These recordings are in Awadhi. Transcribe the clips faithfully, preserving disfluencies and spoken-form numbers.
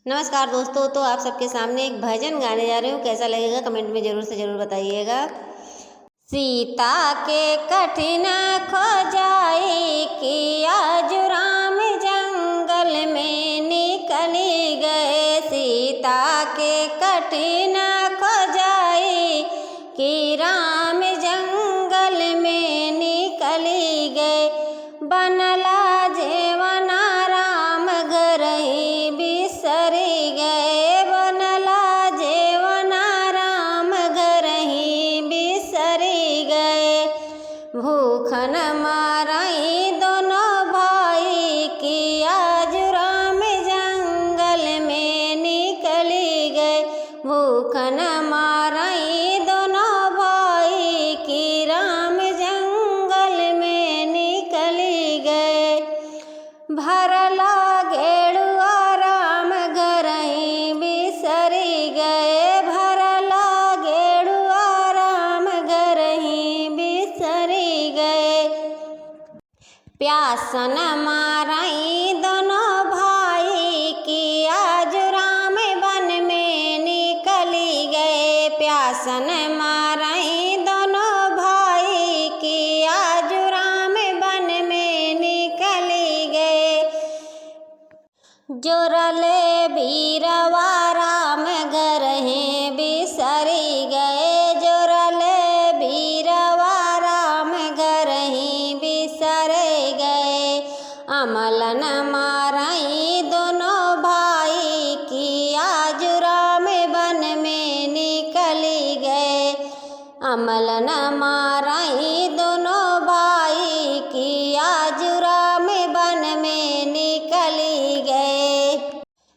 नमस्कार दोस्तों, तो आप सबके सामने एक भजन गाने जा रही हूँ। कैसा लगेगा, comment में जरूर से जरूर बताइएगा। सीता के कठिन खोजाई कि आजु राम जंगल में निकली गए। सीता के कठिन खोजाई कि राम जंगल में निकली गए। बनला जेवना राम घरही बिसरी गए। बनला जेवना राम घरही बिसरी गए। भूखन मारई दोनों भाई कि आजु राम जंगल में निकली गए। भूखन मारई दोनों भाई कि राम जंगल में निकली गए। भरला गेड़ुआ राम घरही बिसरी गए। भरला गेड़ुआ राम घरही बिसरी गए। प्यासन मारई दोनों भाई कि आजु राम बन में निकली गए। प्यासन मारई दोनों भाई कि आजु राम बन में निकली गए। जोरले बीरवा राम घरही बिसरी गए। जोरले बीरवा राम घरही बिसरी गए। अमलन मारई दोनों भाई कि आजु राम बन में निकली गए। अमलन मारई दोनों भाई कि आजु राम बन में निकली गए।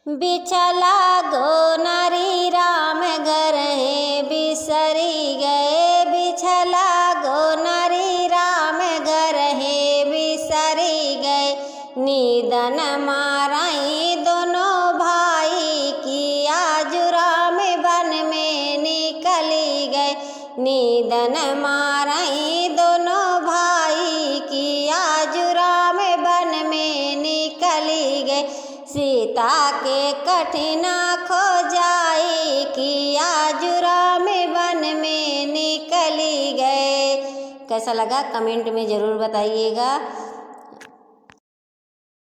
बिछला गोनरी राम घरही बिसरी गए। बिछला गोनरी राम घरही बिसरी गए। नीदन मारई दोनों भाई कि आजु राम बन में निकली गए। नीदन मारई दोनों भाई कि आजु राम बन में निकली गए। सीता के कठिन खोजाई कि आजु राम बन में निकली गए। कैसा लगा, comment में जरूर बताइएगा।